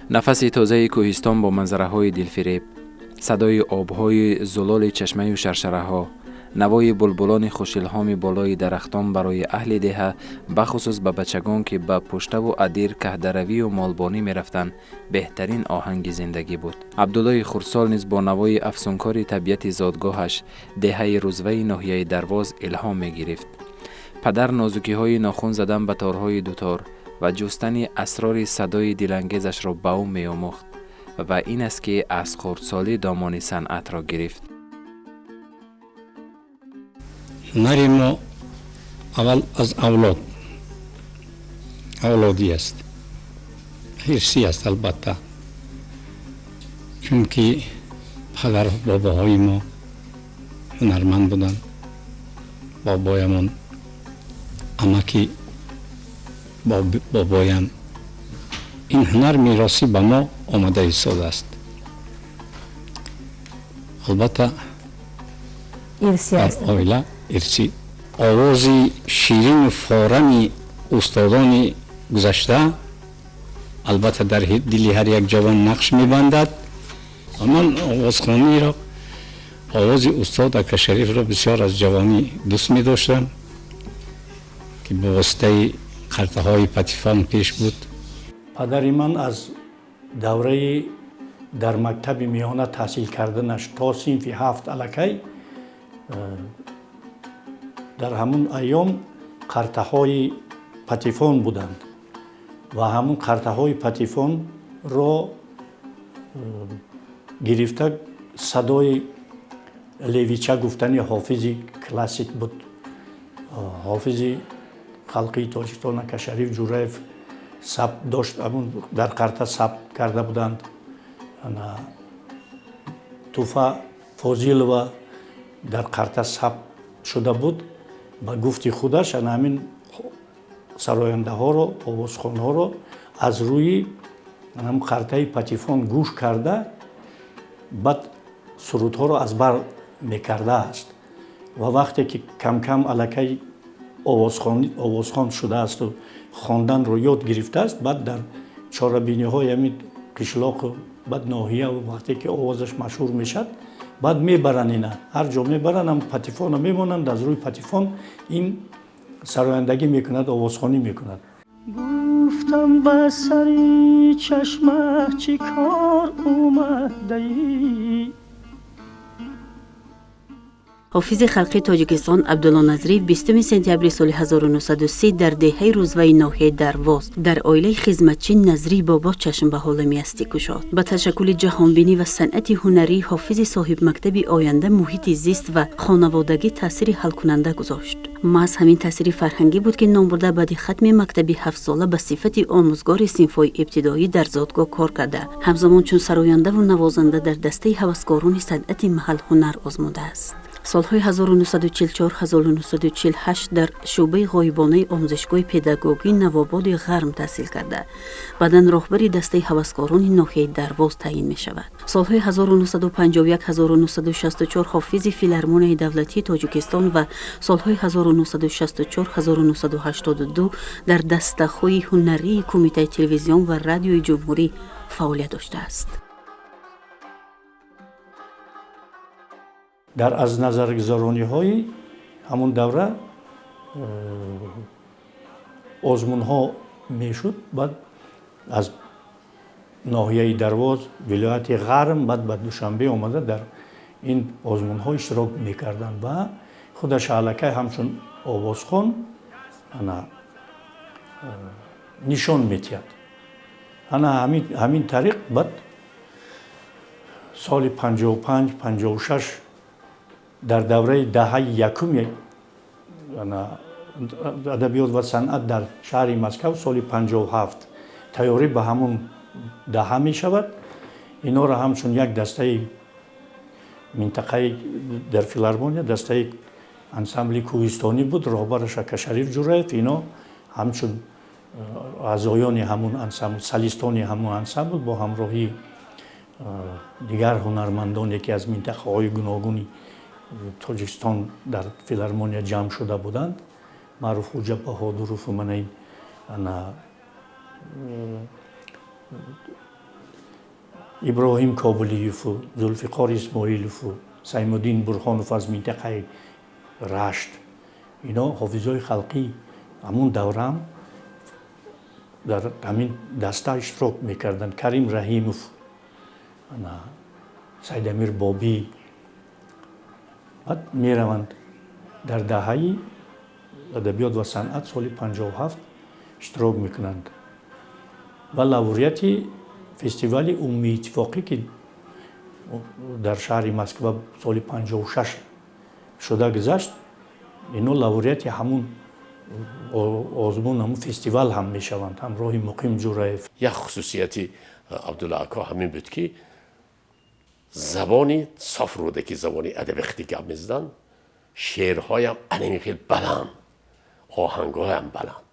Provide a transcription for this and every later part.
Нафаси тозаи кӯҳистон бо манзараҳои дилфиреб, садои обҳои зулоли чашмаю шаршараҳо, навои булбулони хушилҳоми болои дарахтон барои аҳли деҳа, бахусус ба бачагон, ки ба пуштаву адир, каҳдаравию молбонӣ мерафтанд, беҳтарин оҳанги зиндагӣ буд. Абдуллои хурдсол низ бо навои афсункори табиати зодгоҳаш, деҳаи Рузваи ноҳияи Дарвоз, илҳом мегирифт. Падар нозукиҳои нохун задан ба торҳои дутор ва ҷустани асрори садои дилангезашро ба ӯ меомӯхт ва ин аст, ки аз хурдсолӣ домони санъатро гирифт. Ҳунари мо аввал аз авлод авлодӣ аст, ирсӣ аст, албатта, чунки падар бобоҳои мо ҳунарманд буданд. Бобоямон, амаки бобоям, ин ҳунар меросӣ ба мо омада истодааст, албатта. Ирсӣ. Дар оила ирсӣ. Овози ширину форами устодони гузашта, албатта, дар дили ҳар як ҷавон нақш мебандад ва ман овозхониро, овози устод ака Шарифро бисёр аз ҷавонӣ дӯст медоштам, ки ба воситаи қартаҳои патефон пеш буд. Падари ман аз давраи дар мактаби миёна таҳсил карданаш то синфи ҳафт аллакай дар ҳамун айём қартаҳои патефон буданд ва ҳамун қартаҳои патефонро гирифта, садои левича гуфтани ҳофизи классик буд, ҳофизи халқии Тоҷикистон ака Шариф Ҷураев сабт дошт, ҳамун дар қарта сабт карда буданд. Туфа Фозилова дар қарта сабт шуда буд. Ба гуфти худаш, ана ҳамин сарояндаҳоро, овозхонҳоро аз рӯи ҳамин қартаи патефон гӯш карда, баъд сурудҳоро аз бар мекардааст. Ва вақте ки камкам аллакай овозхон шудаасту хонданро ёд гирифтааст, баъд дар чорабиниҳои ҳамин қишлоқу баъд ноҳия, вақте ки овозаш машҳур мешавад, баъд мебаранд, ина ҳар ҷо мебаранд, ҳам патефонро мемонанд, аз рӯи патефон ин сарояндагӣ мекунад, овозхонӣ мекунад. Гуфтам: ба сари чашма, чӣ кор омадаӣ? Ҳофизи халқии Тоҷикистон Абдулло Назриев 20 сентябри соли 1930 дар деҳаи Рузваи ноҳияи Дарвоз дар оилаи хизматчӣ Назрӣ Бобо чашм ба олами ҳастӣ кушод. Ба ташаккули ҷаҳонбинӣ ва санъати ҳунарии ҳофизи соҳибмактаби оянда муҳити зист ва хонаводагӣ таъсири ҳалкунанда гузошт. Маҳз ҳамин таъсири фарҳангӣ буд, ки номбурда баъди хатми мактаби ҳафтсола ба сифати омӯзгори синфҳои ибтидоӣ дар зодгоҳ кор карда, ҳамзамон чун сарояндаву навозанда дар дастаи ҳаваскорони санъати маҳал ҳунар озмудааст. Солҳои 1944-1948 дар шӯъбаи ғоибонаи омӯзишгоҳи педагогии Навободи Ғарм таҳсил карда, баъдан роҳбари дастаи ҳаваскорони ноҳияи Дарвоз таъин мешавад. Солҳои 1951-1964 ҳофизи Филармонияи давлатии Тоҷикистон ва солҳои 1964-1982 дар дастаҳои ҳунарии Кумитаи телевизион ва радиои ҷумҳурӣ фаъолият доштааст. Дар аз назаргузарониҳои ҳамун давра озмунҳо мешуд, баъд аз ноҳияи Дарвоз, вилояти Ғарм, баъд ба Душанбе омада, дар ин озмунҳо иштирок мекарданд ва худаш аллакай ҳамчун овозхон ана нишон метиҳад. Ана ҳамин тариқ баъд соли 55, 56, дар давраи даҳаи якуми адабиёт ва санъат дар шаҳри Москав, соли 57 тайёрӣ ба ҳамун даҳа мешавад. Инҳоро ҳамчун як дастаи минтақаи дар филармония, дастаи ансамбли кӯҳистонӣ буд, роҳбараш ака Шариф Ҷураев. Ино ҳамчун аъзоёни ҳамун ансамбл, солистони ҳамун ансамбл бо ҳамроҳии дигар ҳунармандоне, ки аз минтақаҳои гуногуни Тоҷикистон дар филармония ҷамъ шуда буданд, Маъруфхуҷа Баҳодурову мана ин ана Иброҳим Кобулиеву Зулфиқор Исмоилову Саймуддин Бурхонов аз минтақаи Рашт, ино ҳофизҳои халқӣ ҳамун давраам дар ҳамин даста иштирок мекарданд. Карим Раҳимов, Сайдамир Бобӣ. Баъд мераванд, дар даҳаи адабиёт ва санъат соли 57 иштирок мекунанд ва лауреати фестивали умумииттифоқӣ, ки дар шаҳри Москва соли 56 шуда гузашт, ино лауреати ҳамун озмун, ҳамун фестивал ҳам мешаванд ҳамроҳи Муқим Ҷураев. Як хусусияти Абдулла ака ҳамин буд, ки забони соф рӯдаки, забони адаби хити гап мезаданд, шеърҳоям анами хел баланд, оҳангҳоям баланд.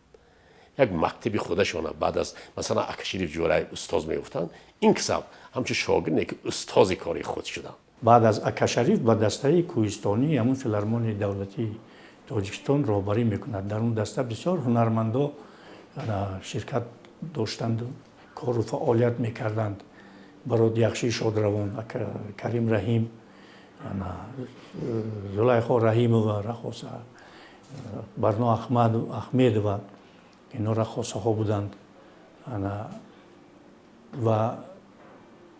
Як мактаби худашона баъд аз, масалан, Акашариф Ҷураев устоз мегуфтанд, ин кисаб ҳамчун шогирде, ки устози кори худ шуданд. Баъд аз Акашариф ба дастаи кӯҳистонии ҳамун филармонияи давлатии Тоҷикистон роҳбарӣ мекунад. Дар он даста бисёр ҳунармандо ширкат доштанду кору фаъолият мекарданд: Барод Яхши Шодравон, Карим Раҳим, Зулайхо Раҳимова раққоса, Барно Ахмедова, ино раққосаҳо буданд, ва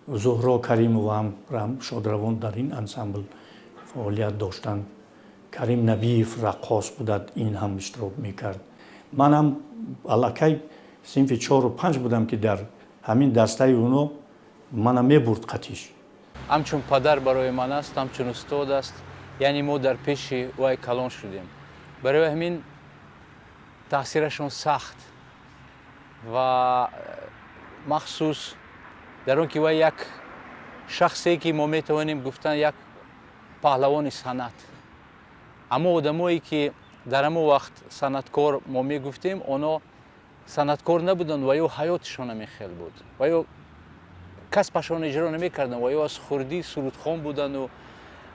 Зуҳро Каримова ҳам шодравон дар ин ансамбл фаъолият доштанд. Карим Набиев раққос будад, ин ҳам иштирок мекард. Манам аллакай синфи чору панҷ будам, ки дар ҳамин дастаи уно мана мебурд қатиш. Ҳамчун падар барои ман аст, ҳамчун устод аст. Яъне мо дар пеши вай калон шудем, барои ҳамин таъсирашон сахт ва махсус дар он ки вай як шахсе, ки мо метавонем гуфтан, як паҳлавони санъат. Аммо одамое, ки дар ҳамон вақт санъаткор мо мегуфтем, оно санъаткор набуданд ва ё ҳаёташон ҳамин хел буд, ва ё касбашон иҷро намекарданд, ва ё аз хурдӣ сурудхон будану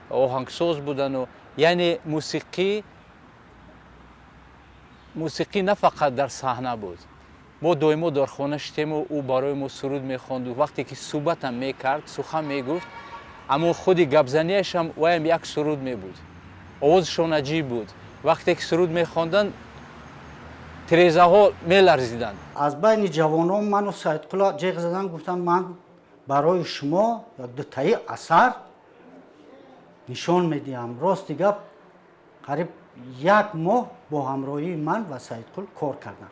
оҳангсоз будану. Яъне мусиқӣ на фақат дар саҳна буд. Мо доимо дар хона шитему ӯ барои мо суруд мехонду. Вақте ки суҳбатам мекард, сухан мегуфт, аммо худи гапзанияшам ваям як суруд мебуд. Овозашон аҷиб буд. Вақте ки суруд мехонданд, тирезаҳо меларзиданд. Аз байни ҷавонон ману Саидқуло ҷеғ задан, гуфтанд: «Ман барои шумо як дутаи асар нишон медиҳам». Рости гап, қариб як моҳ бо ҳамроҳии ман ва Саидқул кор карданд,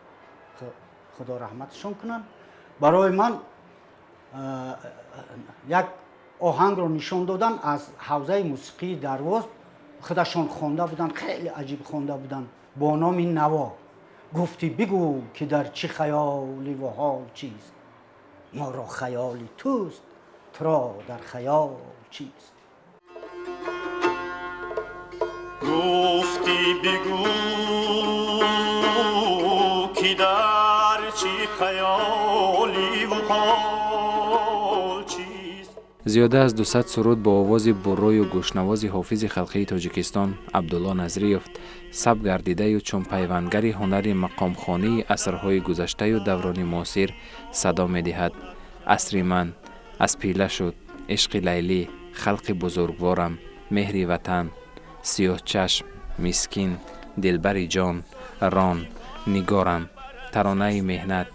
худо раҳматашон кунанд. Барои ман як оҳангро нишон додан аз ҳавзаи мусиқии Дарвоз, худашон хонда буданд, хеле аҷиб хонда буданд, бо номи «Наво». Гуфтӣ: «Бигӯ, ки дар чӣ хаёливу ҳол чист, моро хаёли туст, туро дар хаёл чист». Гуфтӣ: «Бигӯ, ки дар чӣ хаёливу ҳол чист». Зиёда аз 200 суруд бо овози буррою гӯшнавози ҳофизи халқии Тоҷикистон Абдулло Назриев сабт гардидаю чун пайвандгари ҳунари мақомхонии асрҳои гузаштаю даврони муосир садо медиҳад: «Асри ман», «Аз пила шуд», «Ишқи Лайлӣ», «Халқи бузургворам», «Меҳри ватан», «Сиёҳчашм», «Мискин», «Дилбари ҷон», «Рон», «Нигорам», «Таронаи меҳнат»,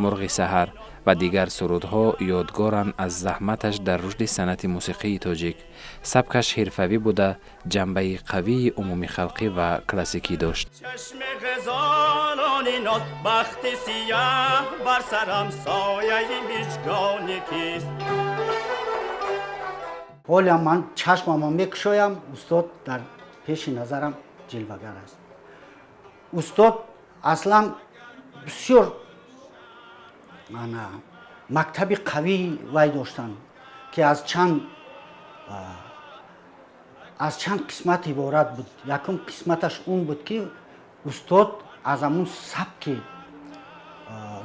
«Мурғи саҳар» ва дигар сурудҳо ёдгоранд аз заҳматаш дар рушди санъати мусиқии тоҷик. Сабкаш ҳирфавӣ буда, ҷанбаи қавии умумихалқӣ ва классикӣ дошт. Чашми ғазолони ноз, бахти сияҳ бар сарам, сояи мижгони кист? Ҳолиам ман чашмамо мекушоям, устод дар пеши назарам ҷилвагар аст. Устод аслан бисёр мактаби қавии вай доштанд, ки аз чанд қисмат иборат буд. Якум қисматаш он буд, ки устод аз ҳамун сабки,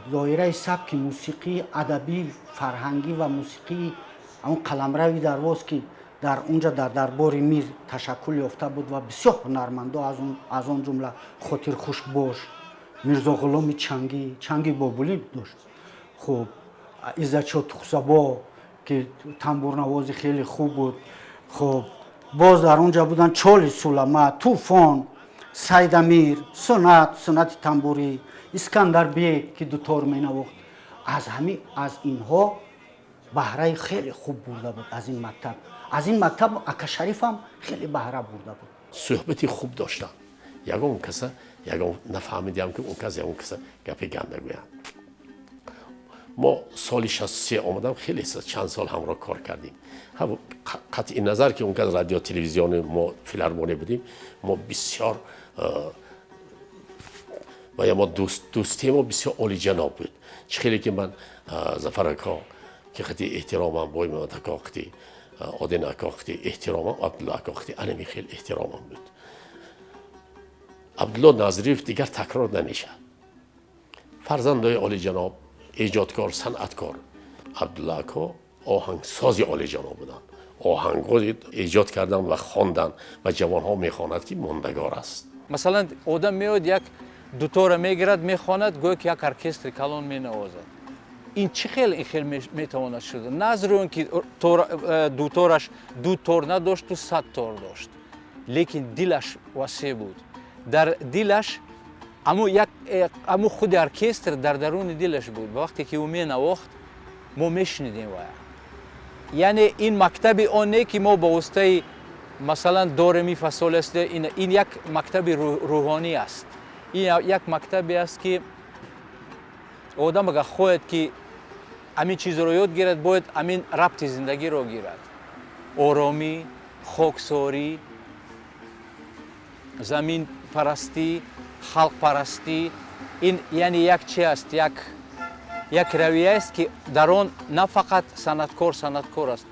доираи сабки мусиқии адабӣ, фарҳангӣ ва мусиқии ҳамун қаламрави Дарвоз, ки дар унҷа дар дарбори мир ташаккул ёфта буд ва бисёр ҳунармандо, аз он ҷумла Хотирхушбош, Мирзоғуломи Чангӣ, Чанги Бобулӣ дошт, хуб, Иззатшо Тухсабо, Ки тамбурнавози хеле хуб буд. Хуб, боз дар он ҷо буданд Чоли Сулама, Тӯфон, Сайдамир, Сунат, Сунати тамбурӣ, Искандарбек, ки дутор менавохт. Аз ҳами аз инҳо баҳраи хеле хуб бурда буд аз ин мактаб. Аз ин мактаб ака Шарифам хеле баҳра бурда буд. Суҳбати хуб доштам. Ягон каса, ягон нафаҳмидиам, ки он кас ягон каса гапи ганда гӯянд. Мо соли 63 омадам, хеле чанд сол ҳамроҳ кор кардем. Қатъи назар, ки он кас радио, телевизиони, мо филармония будем, мо бисёр ва мо дӯстии мо бисёр олиҷаноб буд. Чӣ хеле ки ман Зафар ако ки хати эҳтиромам, бой Мамад ако хати, Один ако хати эҳтиромам, Абдулло ако хати анами хел эҳтиромам буд. Абдулло Назриев дигар такрор намешавад. Фарзандои олиҷаноб, эҷодкор, санъаткор. Абдулло ако оҳангсози олиҷаноб буданд, оҳангҳо эҷод карданд ва хонданд ва ҷавонҳо мехонад, ки мондагор аст. Масалан, одам меояд, як дутора мегирад, мехонад, гӯё ки як оркестри калон менавозад. Ин чӣ хел, ин хел метавонад шуда? На аз рӯи он ки дутораш ду тор надошту 100 тор дошт, лекин дилаш васеъ буд. Дар дилаш аму як аму худи оркестр дар даруни дилаш буд. Ва вақте ки ӯ менавохт, мо мешунидем вая. Яъне ин мактаби он не, ки мо ба воситаи, масалан, до ре ми фа сол аст. Ин як мактаби рӯҳонӣ аст. Ин як мактабе аст, ки одам агар хоҳад, ки ҳамин чизро ёд гирад, бояд ҳамин рабти зиндагиро гирад: оромӣ, хоксорӣ, заминпарастӣ, халқпарастӣ. Ин яъне як чи аст, як равия аст, ки дар он на фақат санъаткор санъаткор аст,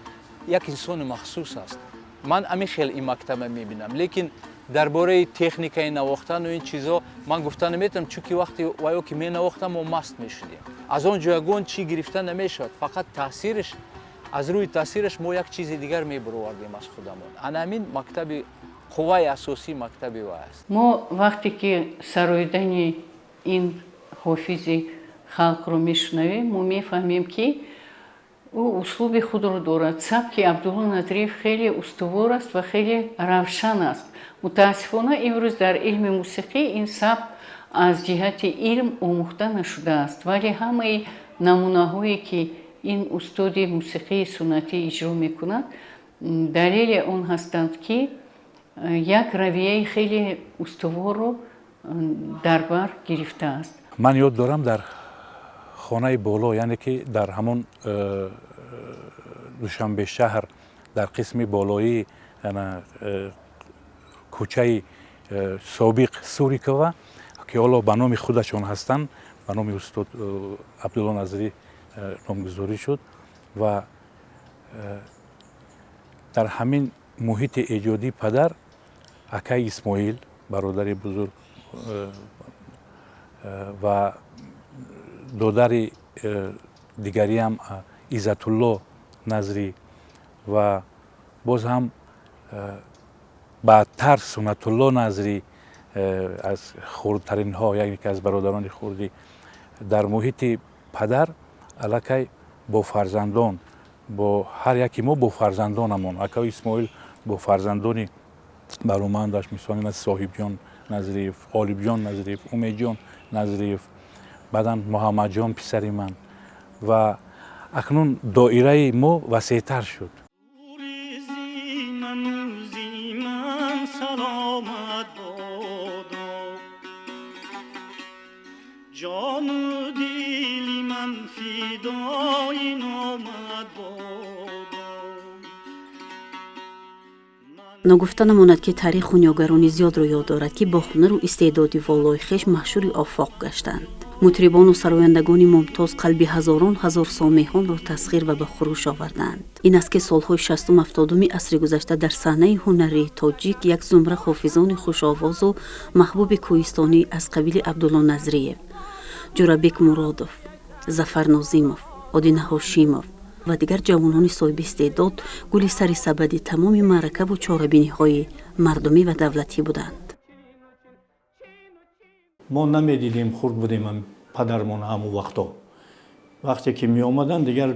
як инсони махсус аст. Ман ҳамин хел ин мактаба мебинам, лекин дар бораи техникаи навохтану ин чизо ман гуфта наметавонам, чунки вақте ваё ки менавохтам, мо маст мешудем. Аз он ҷо ягон чӣ гирифта намешавад, фақат таъсираш, аз рӯи таъсираш мо як чизи дигар мебуровардем аз худамон. Ана ҳамин мактаби, қувваи асосии мактаби вай аст. Мо вақте ки сароидани ин ҳофизи халқро мешунавем, мо мефаҳмем, ки ӯ услуби худро дорад. Сабки Абдулло Назриев хеле устувор аст ва хеле равшан аст. Мутаассифона, имрӯз дар илми мусиқӣ ин сабк аз ҷиҳати илм омӯхта нашудааст, вале ҳамаи намунаҳое, ки ин устоди мусиқии суннатӣ иҷро мекунад, далели он ҳастанд, ки як равияи хеле устуворро дар бар гирифтааст. Ман ёд дорам, дар хонаи боло, яъне ки дар ҳамон Душанбе шаҳр, дар қисми болоии кӯчаи собиқ Сурикова, ки ҳоло ба номи худашон ҳастанд, ба номи устод Абдулло Назрӣ номгузорӣ шуд, ва дар ҳамин муҳити эҷодии падар, акаи Исмоил, бародари бузург, ва додари дигариам Иззатулло Назрӣ, ва боз ҳам баъдтар Суннатулло Назрӣ, аз хурдтаринҳо, яке аз бародарони хурдӣ, дар муҳити падар аллакай бо фарзандон, бо ҳар яки мо, бо фарзандонамон, акаи Исмоил бо фарзандони баромандаш, мисоли Соҳибҷон Назриев, Ғолибҷон Назриев, Умедҷон Назриев, баъдан Муҳаммадҷон, писари ман, ва акнун доираи мо васеътар шуд. Саломат бодо, ҷону дили ман фидои номат бодо. Ногуфта намонад, ки таърих хунёгарони зиёдро ёд дорад, ки бо ҳунару истеъдоди волои хеш маҳшури офоқ гаштанд. Мутрибону сарояндагони мумтоз қалби ҳазорон ҳазор сомеҳонро тасхир ва ба хуруш оварданд. Ин аст, ки солҳои шастум, ҳафтодуми асри гузашта дар саҳнаи ҳунарии тоҷик як зумра ҳофизони хушовозу маҳбуби кӯҳистонӣ аз қабили Абдулло Назриев, Ҷурабек Муродов, Зафар Нозимов, Одина Ҳошимов ва дигар ҷавонони соҳиби истеъдод гули сари сабади тамоми маъракаву чорабиниҳои мардумӣ ва давлатӣ буданд. Мо намедидем, хурд будем. Падармон ҳамон вақто, вақте ки меомаданд, дигар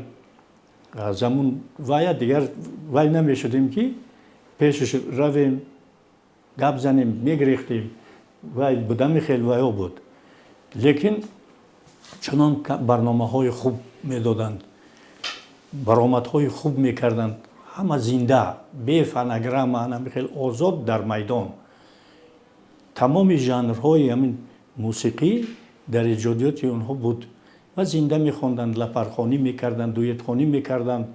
Аз ҳамун вая дигар вай намешудем, ки пешаш равем, гап занем, мегирехтем. Вай будами хел ваё буд. Лекин чунон барномаҳои хуб медоданд, баромадҳои хуб мекарданд, ҳама зинда, бе фонограмма, ҳамин хел озод дар майдон. Тамоми жанрҳои ҳамин мусиқӣ дар эҷодиёти онҳо буд ва зинда мехонданд, лапархонӣ мекарданд, дуетхонӣ мекарданд,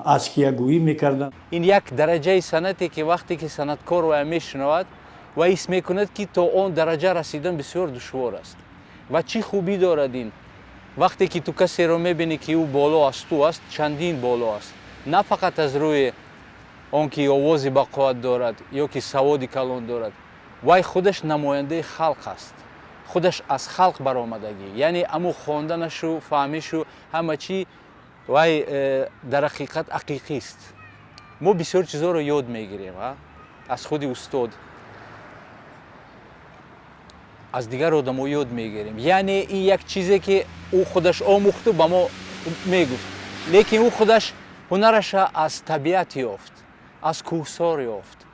аскиягӯӣ мекарданд. Ин як дараҷаи санъате, ки вақте ки санъаткор вая мешунавад ва ҳис мекунад, ки то он дараҷа расидан бисёр душвор аст. Ва чӣ хубӣ дорад ин? Вақте ки ту касеро мебинӣ, ки ӯ боло аз ту аст, чандин боло аст, на фақат аз рӯи он ки овози бақувват дорад ё ки саводи калон дорад, вай худаш намояндаи халқ аст, худаш аз халқ баромадагӣ, яъне аму хонданашу фаҳмишу ҳама чӣ вай дар ҳақиқат ҳақиқист. Мо бисёр чизҳоро ёд мегирем аз худи устод, аз дигар одамо ёд мегирем. Яъне ин як чизе, ки ӯ худаш омӯхту ба мо мегуфт, лекин ӯ худаш ҳунараша аз табиат ёфт, аз кӯҳсор ёфт,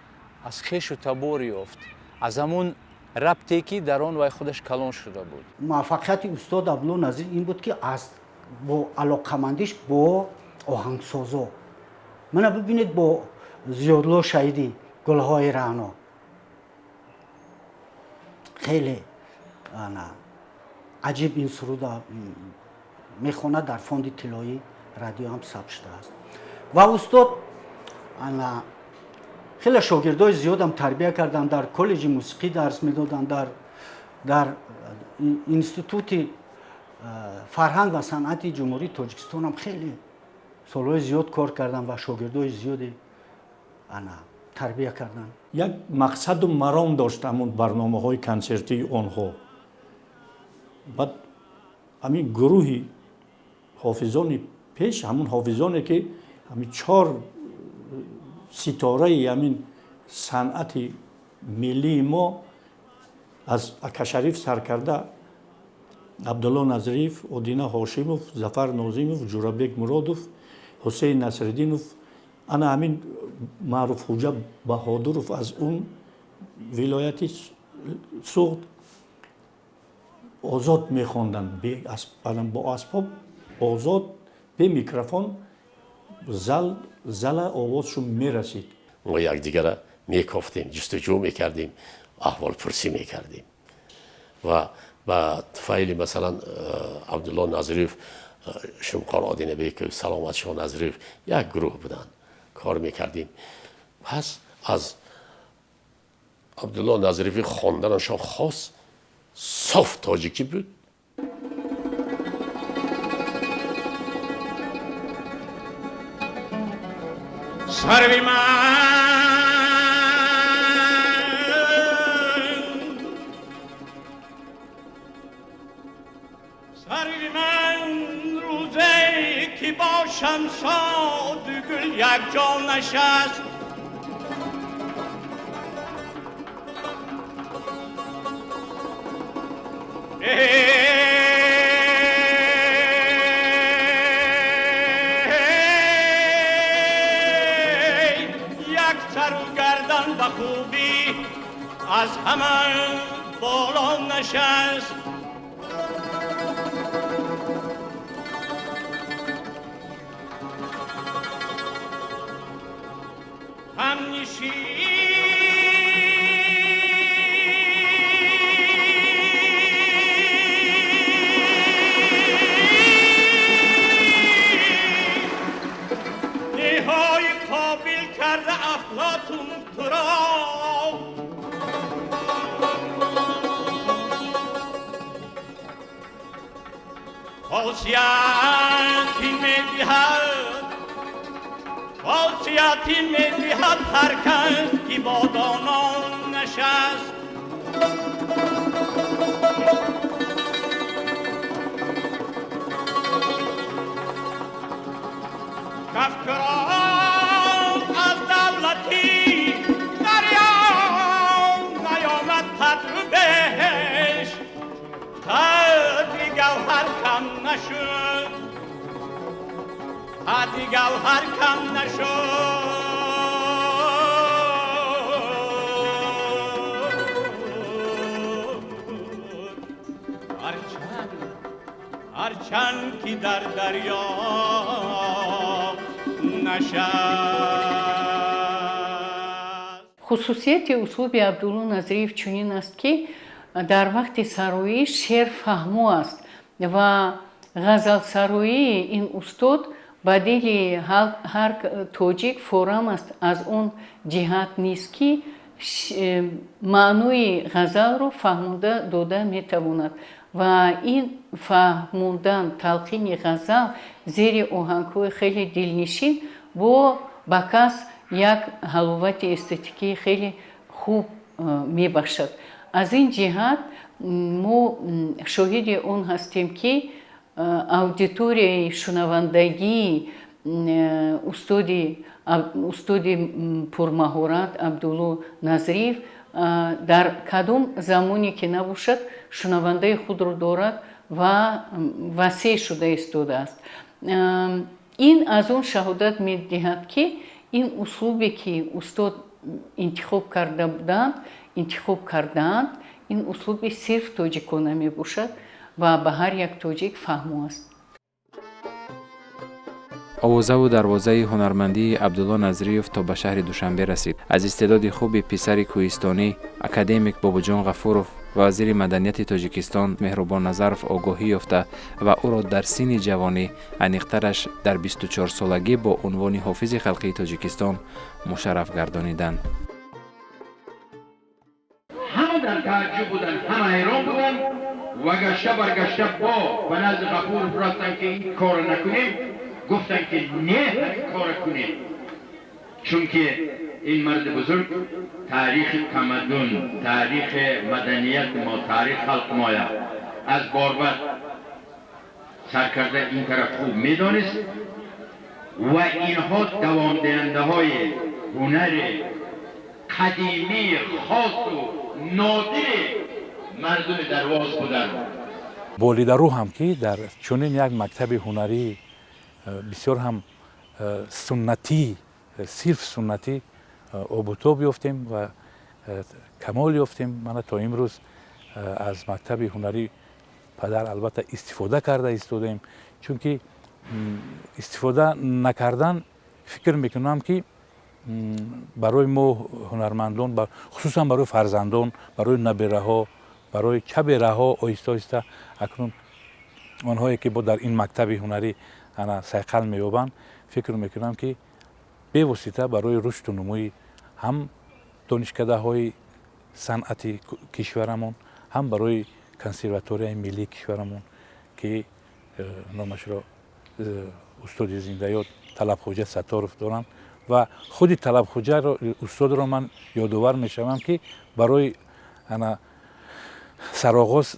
аз хешу табор ёфт, аз ҳамун рабте, ки дар он вай худаш калон шуда буд. Муваффақияти устод Абдулло Назир ин буд, ки аз бо алоқамандиш бо оҳангсозо. Мана бибинед, бо Зиёдло Шаҳидӣ «Гулҳои раъно» хеле аҷиб ин суруда мехонад, дар фонди тиллоӣ радио ҳам сабт шудааст. Ва устод хеле шогирдои зиёдам тарбия карданд, дар коллеҷи мусиқӣ дарс медоданд, дар институти фарҳанг ва санъати Ҷумҳурии Тоҷикистонам хеле солҳои зиёд кор карданд ва шогирдои зиёде тарбия карданд. Як мақсаду маром дошт ҳамун барномаҳои консертии онҳо. Баъд ҳамин гурӯҳи ҳофизони пеш, ҳамун ҳофизоне, ки ҳамин чор ситораи ҳамин санъати миллии мо, аз Акашариф саркарда, Абдулло Назриев, Одина Ҳошимов, Зафар Нозимов, Ҷурабек Муродов, Ҳусейн Насриддинов, ана ҳамин Маъруфхуҷа Баҳодуров аз он вилояти Суғд, озод мехонданд, бо асбоб озод, бе микрофон, зал зала овозшон мерасид. Мо якдигара мекофтем, ҷустуҷӯ мекардем, аҳволпурсӣ мекардем. Ва ба туфайли, масалан, Абдулло Назриев, Шумқор Одинабеков, Саломатшо Назриев як гурӯҳ буданд, кор мекардем. Пас аз Абдулло Назриеви хонданашон хос соф тоҷикӣ буд. Сарви ман, сарви ман, рӯзе ки бошам шод, гул якҷо нишаст. Як сару гардан ба хубӣ аз ҳама боло нишаст. ҳамнишинниҳои қобил карда Афлотун туро, хосияти медиҳад, хосияти медиҳад ҳар кас, ки бо донон нишаст. Кафкурон аз давлатӣ дарё наёмад қадру беш, қадри гавҳар кам нашуд. Ҳадди гавҳар кам нашуд. Ҳарчанд ки дар дарё нашад. Хусусияти услуби Абдулло Назриев чунин аст, ки дар вақти сароӣ шеър фаҳмо аст ва ғазалсароии ин устод ба дили ҳар тоҷик форам аст. Аз он ҷиҳат низ, ки маънои ғазалро фаҳмонда дода метавонад ва ин фаҳмондан, талқини ғазал зери оҳангҳои хеле дилнишин бо ба кас як ҳаловати эстетикии хеле хуб мебахшад. Аз ин ҷиҳат мо шоҳиди он ҳастем, ки аудиторияи шунавандагии устоди пурмаҳорат Абдулло Назриев дар кадом замоне ки набошад, шунавандаи худро дорад ва васеъ шуда истодааст. Ин аз он шаҳодат медиҳад, ки ин услубе, ки устод интихоб карда буданд, интихоб кардаанд, ин услуби сирф тоҷикона мебошад ва ба ҳар як тоҷик фаҳмо аст. Овозаву дарвозаи ҳунармандии Абдулло Назриев то ба шаҳри Душанбе расид. Аз истеъдоди хуби писари кӯҳистонӣ академик Бобоҷон Ғафуров ва вазири маданияти Тоҷикистон Меҳрубон Назаров огоҳӣ ёфта ва ӯро дар синни ҷавонӣ, аниқтараш дар 24-солагӣ, бо унвони ҳофизи халқии Тоҷикистон мушарраф гардониданд. Ҳама дар тааҷҷуб буданд, ҳама ҳайрон буданд ва гашта баргашта бо ба назди Ғафуров рафтанд, ки ин корро накунем. Гуфтанд, ки не, ҳамин корро кунем, чунки ин марди бузург таърихи тамаддун, таърихи маданияти мо, таърих халқ моя аз борбад сар карда ин тараф хуб медонист ва инҳо давомдиҳандаҳои ҳунари қадимии хосу нодири мардуми Дарвоз буданд. Болидарӯ ҳам, ки дар чунин як мактаби ҳунарӣ бисёр ҳам суннатӣ, сирф суннатӣ обутоб ёфтем ва камол ёфтем. Мана то имрӯз аз мактаби ҳунарӣ падар албатта истифода карда истодаем, чунки истифода накардан, фикр мекунам, ки барои мо ҳунармандон, хусусан барои фарзандон, барои набераҳо, барои чабераҳо, оҳиста оҳиста акнун онҳое, ки бо дар ин мактаби ҳунарӣ ана сайқал меёбанд, фикр мекунам, ки бевосита барои рушду нумӯи ҳам донишкадаҳои санъати кишварамон, ҳам барои консерваторияи миллии кишварамон, ки номашро устоди зиндаёд Талабхоҷа Сатторов доранд, ва худи Талабхоҷаро, устодро ман ёдовар мешавам, ки барои ана сароғоз,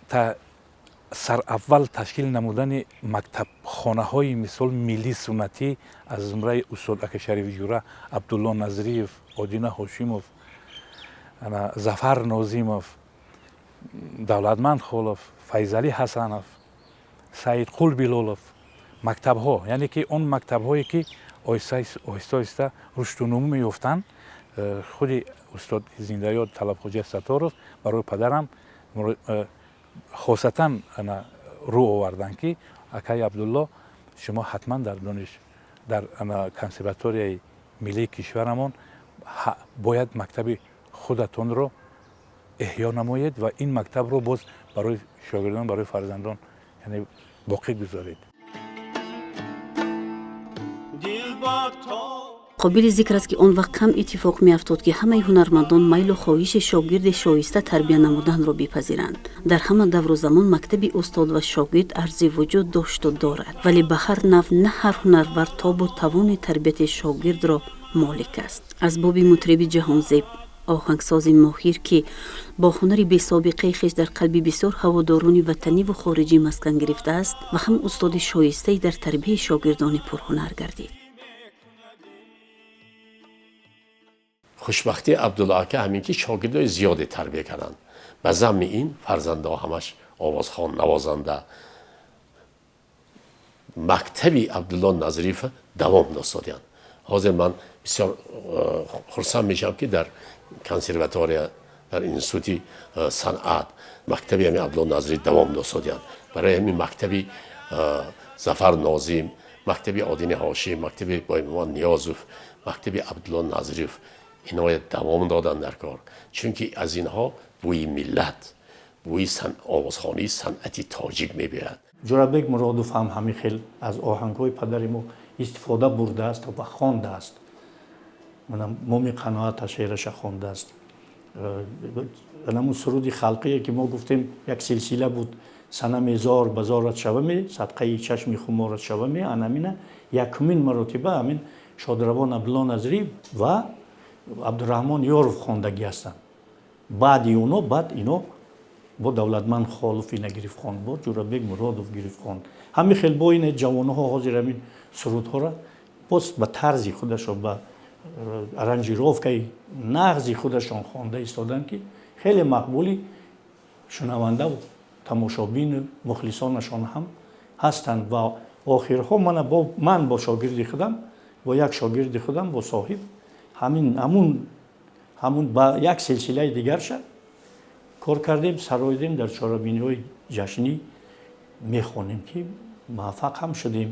сараввал ташкил намудани мактабхонаҳои мисол миллӣ суннатӣ аз зумраи устод Акашариф Ҷура, Абдулло Назриев, Одина Ҳошимов, Зафар Нозимов, Давлатманд Холов, Файзалӣ Ҳасанов, Саидқул Билолов, мактабҳо, яъне ки он мактабҳое, ки оҳиста оҳиста рушду нумӯ меёфтанд, худи устод зиндаёд Талабхоҷа Сатторов барои падарам хосатан рӯ оварданд, ки акай Абдулло, шумо ҳатман дар дониш дар консерваторияи миллии кишварамон бояд мактаби худатонро эҳё намоед ва ин мактабро боз барои шогирдон, барои фарзандон, яъне боқӣ гузоред. Қобили зикр аст, ки он вақт кам иттифоқ меафтод, ки ҳамаи ҳунармандон майлу хоҳиши шогирди шоиста тарбия намуданро бипазиранд. Дар ҳама давру замон мактаби устод ва шогирд арзи вуҷуд дошту дорад, вале ба ҳар нав на ҳар ҳунарвар тобу тавони тарбияти шогирдро молик аст. Аз боби мутриби ҷаҳонзеб, оҳангсози моҳир, ки бо ҳунари бесобиқаи хеш дар қалби бисёр ҳаводорони ватаниву хориҷӣ маскан гирифтааст ва ҳам устоди шоистае дар тарбияи шогирдони пурҳунар гардид. Хушбахтии Абдулло ака ҳамин, ки шогирдои зиёде тарбия карданд. Ба замми ин фарзандҳо ҳамаш овозхон, навозанда. Мактаби Абдулло Назриев давом доданд. Ҳозир ман бисёр хурсанд мешавам, ки дар консерватория, дар институти санъат мактаби ҳамин Абдулло Назриев давом доданд. Барои ҳамин мактаби Зафар Нозим, мактаби Одини Ҳошим, мактаби Боймамад Ниёзов, мактаби Абдулло Назриев инҳоя давом доданд дар кор, чунки аз инҳо бӯи миллат, бӯи овозхонии санъати тоҷик мебиёяд. Ҷурабек Муродов ҳам ҳамин хел аз оҳангҳои падари мо истифода бурдааст ва хондааст. Моми қаноата шеъраша хондааст. Ҳамун суруди халқие, ки мо гуфтем, як силсила буд: санами зор ба зорат шаваме, садқаи чашми хуморат шаваме. Анамина якумин маротиба ҳамин шодравон Абдулло Назрӣ ва Абдураҳмон Ёров хондагӣ ҳастанд. Баъди оно баъд ино бо Давлатманд Холов ина гирифт хонд, бо Ҷурабек Муродов гирифт хонд. Ҳамин хел бо ина ҷавонҳо ҳозир ҳамин сурудҳоро боз ба тарзи худашон, ба аранжировкаи нағзи худашон хонда истоданд, ки хеле мақбули шунавандаву тамошобину мухлисонашон ҳам ҳастанд. Ва охирҳо мана ман бо шогирди худам, бо як шогирди худам, бо Соҳиб, ҳамин ҳамун ба як силсилаи дигарша кор кардем, сароидем, дар чорабиниҳои ҷашнӣ мехонем, ки муваффақ ҳам шудем.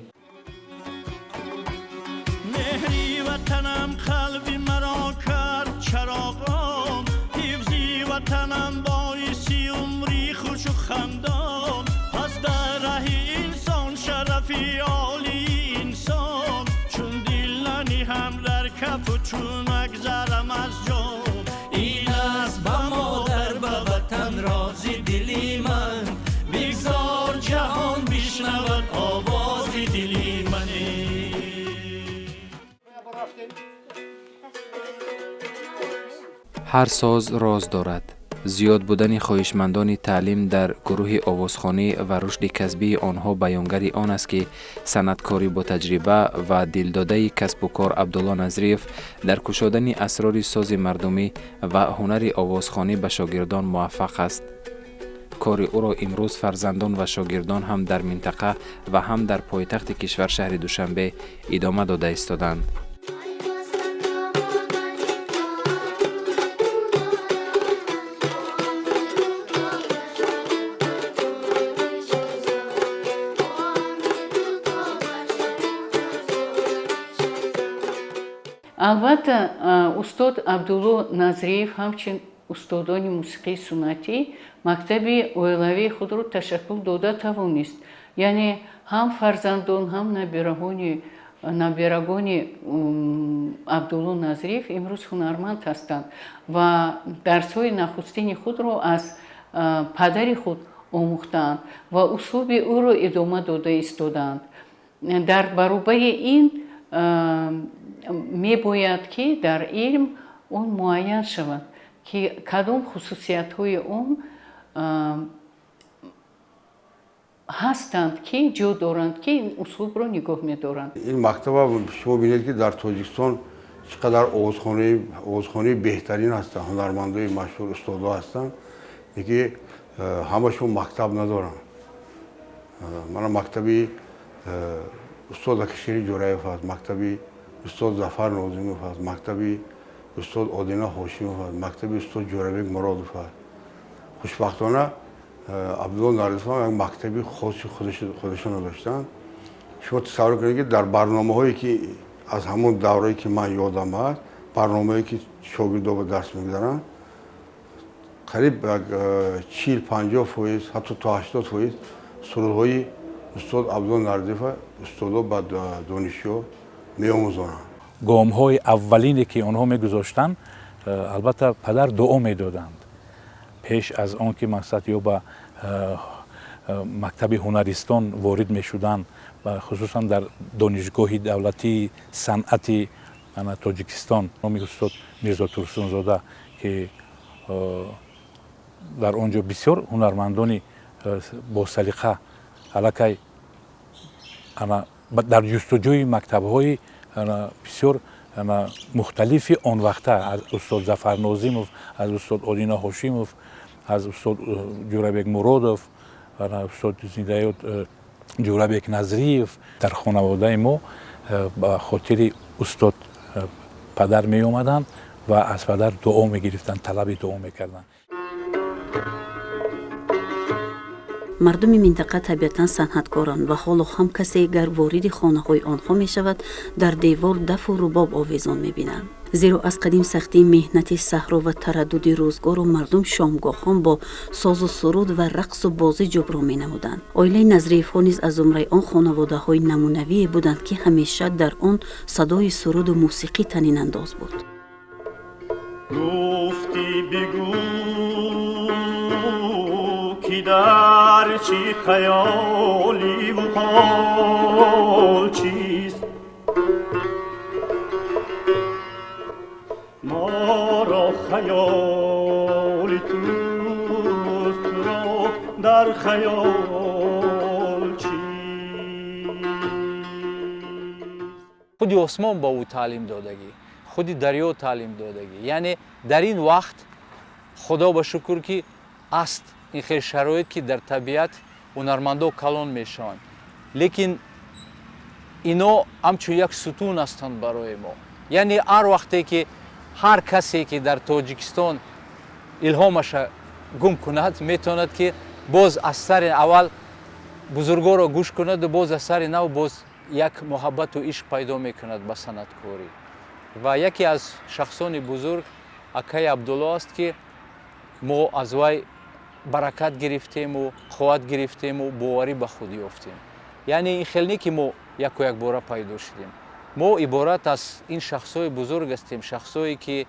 Меҳри ватанам қалби маро кард чароғон, ҳифзи ватанам боиси умри хушу хандон. Пас дар раҳи инсон шарафи олии инсон, чун дил наниҳам дар кафу чун нагзарам аз ҷон. Ин аст ба модар, ба ватан рози дили ман, бигзор ҷаҳон бишнавад овози дили мане. Ҳар соз роз дорад. Зиёд будани хоҳишмандони таълим дар гурӯҳи овозхонӣ ва рушди касбии онҳо баёнгари он аст, ки санъаткори ботаҷриба ва дилдодаи касбу кор Абдулло Назриев дар кушодани асрори сози мардумӣ ва ҳунари овозхонӣ ба шогирдон муваффақ аст. Кори ӯро имрӯз фарзандон ва шогирдон ҳам дар минтақа ва ҳам дар пойтахти кишвар, шаҳри Душанбе, идома дода истоданд. Албатта, устод Абдулло Назриев ҳамчун устодони мусиқии суннатӣ мактаби оилавии худро ташаккул дода тавонист. Яъне ҳам фарзандон, ҳам набирагони Абдулло Назриев имрӯз ҳунарманд ҳастанд ва дарсҳои нахустини худро аз падари худ омӯхтаанд ва услуби ӯро идома дода истодаанд. Дар баробари ин мебояд, ки дар илм он муайян шавад, ки кадом хусусиятҳои он ҳастанд, ки ҷо доранд, ки ин услубро нигоҳ медоранд. Ин мактаба шумо бинед, ки дар Тоҷикистон чӣ қадар овозхонаи беҳтарин ҳастанд, ҳунармандои машҳур, устодҳо ҳастанд, ки ҳамашон мактаб надоранд. Мана мактаби устод Акашири Ҷураев ҳаст, мактаби устод Зафар Нозимов ҳаст, мактаби устод Одина Ҳошимов ҳаст, мактаби устод Ҷурабек Муродов ҳаст. Хушбахтона, Абдулло Назриев як мактаби хоси худашонро доштанд. Шумо тасаввур кунед, ки дар барномаҳое, ки аз ҳамон даврае, ки ман ёдам ҳаст, барномае, ки шогирдо ба дарс мегузаранд, қариб як 40-50%, ҳатто то 80% сурудҳои устод Абдулло Назриева устодо ба донишҷӯ меомӯзонанд. Гомҳои аввалине, ки онҳо мегузоштанд, албатта, падар дуо медоданд пеш аз он ки мақсад ё ба мактаби ҳунаристон ворид мешуданд, хусусан дар Донишгоҳи давлатии санъати Тоҷикистон номи устод Мирзо Турсунзода, ки дар он ҷо бисёр ҳунармандони босалиқа аллакай дар ҷустуҷӯи мактабҳои бисёр мухталифи он вақта, аз устод Зафар Нозимов, аз устод Одина Ҳошимов, аз устод Ҷурабек Муродов, устод зиндаёд. Ҷӯрабек Назриев. Дар хонаводаи мо ба хотири устод падар меомаданд ва аз падар дуо мегирифтанд, талаби дуо мекарданд. Мардуми минтақа табиатан санъаткоранд ва ҳоло ҳам касе гар вориди хонаҳои онҳо мешавад, дар девор дафу рубоб овезон мебинанд. Зеро аз қадим сахтии меҳнати саҳро ва тараддуди рӯзгору мардум шомгоҳон бо созу суруд ва рақсу бозӣ ҷуброн менамуданд. Оилаи Назриевҳо низ аз зумраи он хонаводаҳои намунавие буданд, ки ҳамеша дар он садои суруду мусиқӣ танинандоз буд. Гуфтӣ бигӯ ки дар чӣ хаёливу ҳол чист, моро хаёли туст, туро дар хаёл чист. Худи осмон ба ӯ таълим додагӣ, худи дарё таълим додагӣ. Яъне дар ин вақт Худо ба шукр ки аст ин хел шароит, ки дар табиат ҳунармандо калон мешаванд, лекин ино ҳамчун як сутун ҳастанд барои мо. Яъне ҳар вақте ки ҳар касе ки дар Тоҷикистон илҳомаша гум кунад, метавонад ки боз аз сари аввал бузургоро гӯш кунаду боз аз сари нав боз як муҳаббату ишқ пайдо мекунад ба санъаткорӣ. Ва яке аз шахсони бузург акаи Абдулло аст, ки мо аз вай баракат гирифтему қувват гирифтему боварӣ ба худ ёфтем. Яъне ин хел не ки мо яку якбора пайдо шудем, мо иборат аз ин шахсҳои бузург ҳастем, шахсҳое ки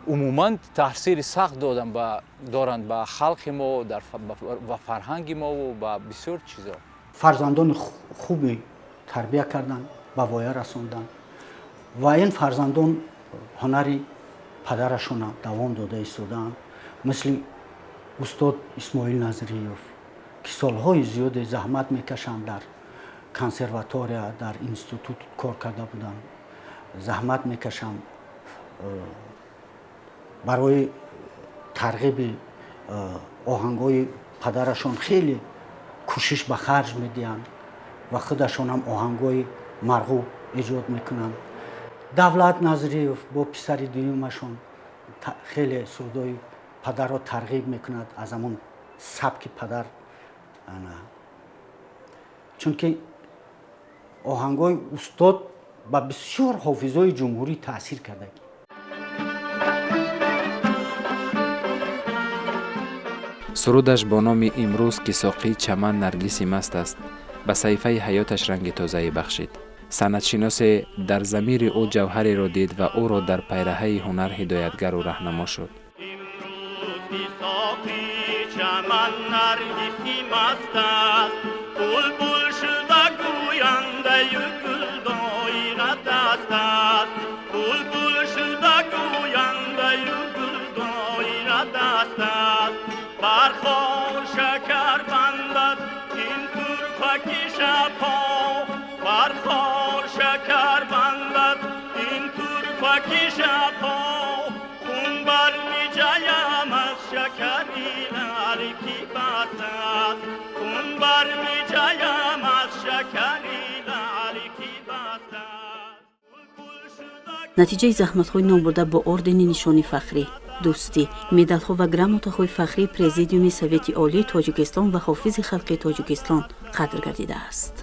умуман таъсири сахт доранд ба халқи мо, ба фарҳанги мову ба бисёр чизо. Фарзандони хуби тарбия карданд, ба воя расонданд ва ин фарзандон ҳунари падарашона давом дода истодаанд, мисли устод Исмоил Назриев, ки солҳои зиёде заҳмат мекашанд, дар консерватория, дар институт кор карда буданд, заҳмат мекашанд барои тарғиби оҳангҳои падарашон, хеле кӯшиш ба харҷ медиҳанд ва худашонам оҳангҳои марғуб эҷод мекунанд. Давлат Назриев бо писари дуюмашон хеле сурудҳои падарро тарғиб мекунад аз ҳамон сабки падар, чунки оҳангҳои устод ба бисёр ҳофизои ҷумҳурӣ таъсир кардагӣ. Сурудаш бо номи «Имрӯз ки соқии чаман наргиси маст аст» ба саҳифаи ҳаёташ ранги тозае бахшид. Санъатшиносе дар замири ӯ ҷавҳареро дид ва ӯро дар пайраҳаи ҳунар ҳидоятгару раҳнамо шуд. Натиҷаи заҳматҳои номбурда бо ордени Нишони фахрӣ, Дӯстӣ, медалҳо ва грамотаҳои фахрии Президиуми Совети Олии Тоҷикистон ва ҳофизи халқи Тоҷикистон қадр гардидааст.